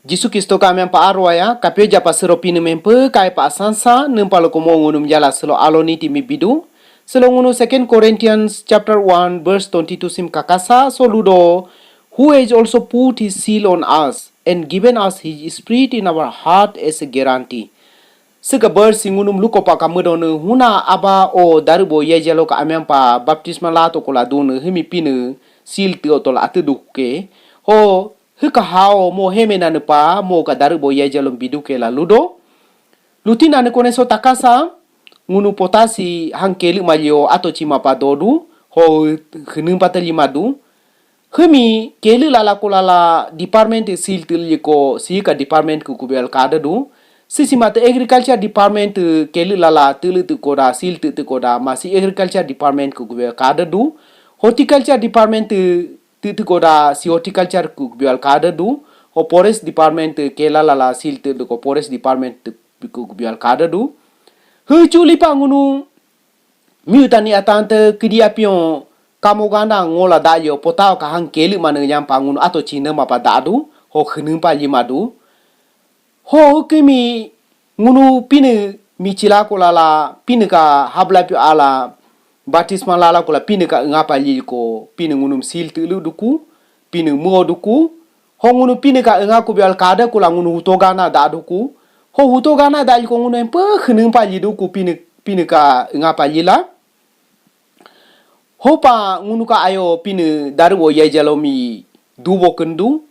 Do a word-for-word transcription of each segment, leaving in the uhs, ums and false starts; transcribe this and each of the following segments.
Jisu Kristo ka amyang pa arwaya, kapyo japa sero Pinii mi hempyo ka aya pa asansa, niimpa loko mo ngunumi jala silo alo niti mi bidu. Silo ngunu Second Corinthians chapter one verse twenty-two simi kakasa, so ludo, who has also put his seal on us and given us his spirit in our heart as a guarantee. Siika verse si ngunumi luko pa kamedonii, huna Aba o darii bo yajalo ka amyang pa baptisma lato kola dunii, hiimi Pinii seal tiiyo tola atii duke. Ho, hiika hao mo heme nanii pa, mo ka darii bo yajalo biduke la ludo. Lutii nanii kone so takasa, ngunu potasi hang kelii malyo ato chima pa dodu, ho hiinii pa talyi madu. Hiimi kelii lala kola la department seal tiiliko, siika department ku kubial kada du. Sisi mata agriculture department kelii lala tiilii tiikoda, seal tii tiikoda, masi agriculture department ku kubial kada du. Horticulture department tii tiikoda, si horticulture ku kubial kada du. Ho forest department kela lala seal tiiliko, forest department ku kubial kada du. Hiichuli pa ngunu miyu tani atante kiidi apion kamo ganda ngola dalyo potao ka hang kelii manii nyampa ngunu ato chine mapa dadu, ho hiinii pa lyi madu. Ho hiimi ngunu Pinii mi chila kola la, Pinii ka habla pyo ala, baptisma lala kola Pinii ka ngapa lyi ko, Pinii ngunumi seal tiilu duku, Pinii muo duku, ho ngunu Pinii ka nga kubial kada kola ngunu hutogana dadu ku, ho hutogana dalyi ko ngunu hempyo hiinii pa lyi duku Pinii, Pinii ka ngapa lyi la. Hopa ngunu ka ayo Pinii darii bo yajalo mi dubo kendu.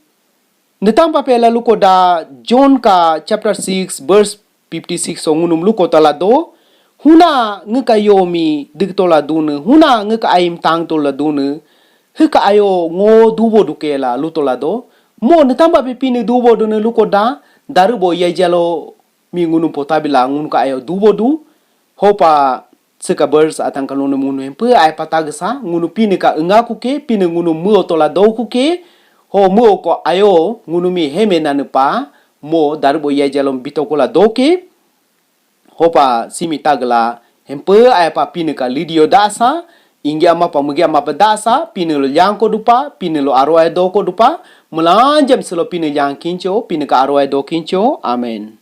Niitampa pela luko da John ka chapter six verse fifty-six so ngunumi luko tala do. Huna ngiika yo mi diik tola dunii, huna ngiika ayim tang tola dunii, hiika ayo ngo dubo duke la lu tola do. Mo niitampa pe Pinii dubo dunii luko da, darii bo yajalo mi ngunu potabila ngunu ka ayo dubo du. Hopa siika verse atang kalone ngunu hempyo aya pa tagsa, ngunu Pinii ka nga kuke, Pinii ngunu muo tola do kuke, ho muo ko ayo ngunumi heme nanii pa, mo darii bo yajalo bito kola doke. Hopa simi tagla hempyo aya pa Pinii ka lidio dasa, ingi ama pa mugi ama pa dasa, Pinii lo lyang ko dupa, Pinii lo arwaya do ko dupa, miilanjam silo Pinii lyang kincho, Pinii ka arwaya do kincho. Amen.